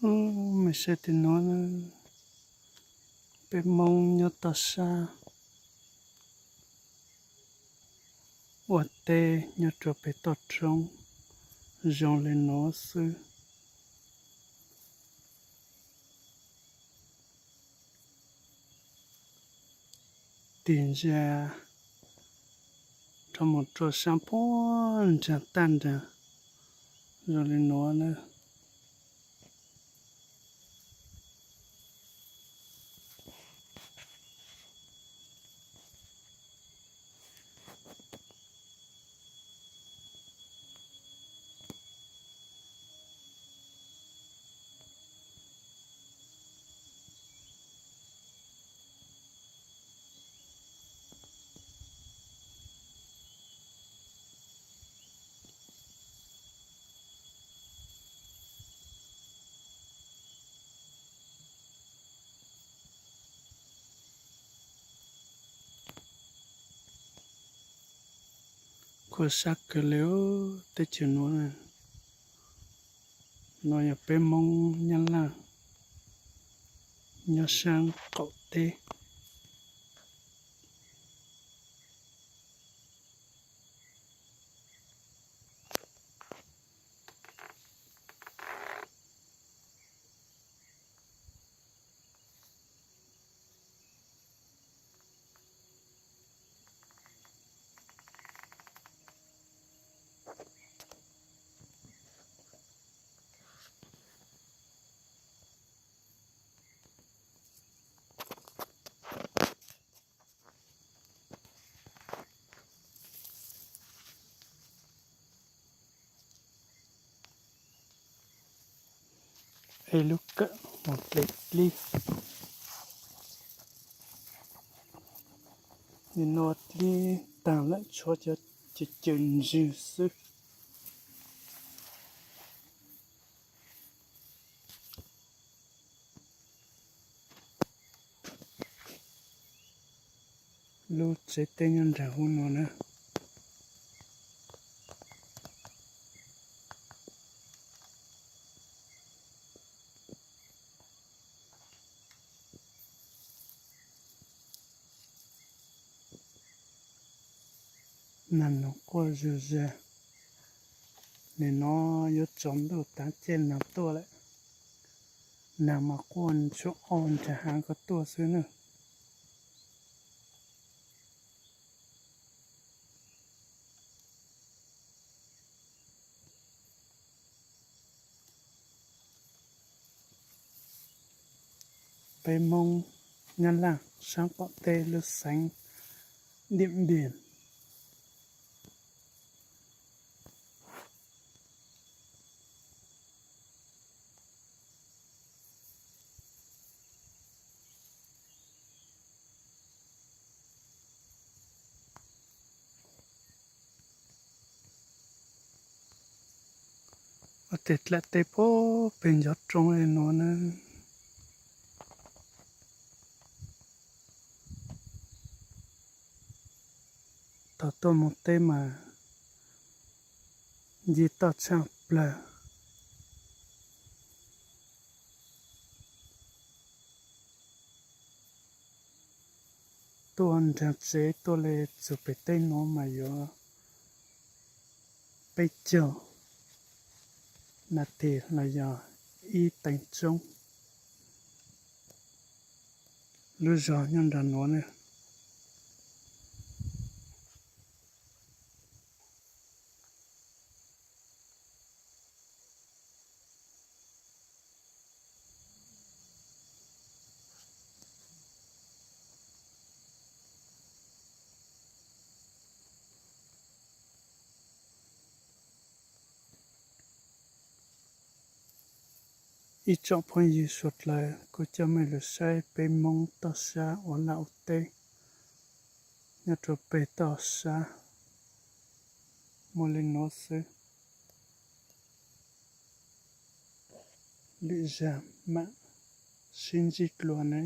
Ub, mej saib tej nuav, peb Moob nyob toj sab ua teb nyob rua peg toj roob zoo le nuav xwb. Tig ntsa rov mus rua saab puag nraag tag nraag zoo le nuav na. Khuam sab kawg le, teb chaws nuav, nuav yog peb Moob Nyab Laj nyob saab qaum teb. Ib lub kawm mus dle dlib, nim no dlib taag lawm tshuav cov cawm ntswg xwb. Lub tsev teb nyob nraag hub nuav na. Nag noog quaj zug zag, nim no yuav tsaus ntuj taag caij nag tuaj lawm. Nag mas quaj tshuav ob nraag haav ko tuaj xwb na. Peb Moob Nyab Laj saab qaum teb lub xeev Diam Npiam. Ua tej dlaim teb puag peg ncov roob le nuav na. Thaum tuaj moog teb mas nce toj tshaj plawg. Tuaj nraag tsev tuaj le txug peg teb nuav mas yuav peb caug nas this los yog ib teev tsoob. Lub zog nyob nraag nuav ne. Ib tsoom phooj ywg suav dlawg, kuv coj mej lug saib peb Moob toj sab ua laj ua teb nyob rua peg toj sab muaj le nuav xwb. Lwm zag mam sib ntsib dlua ne.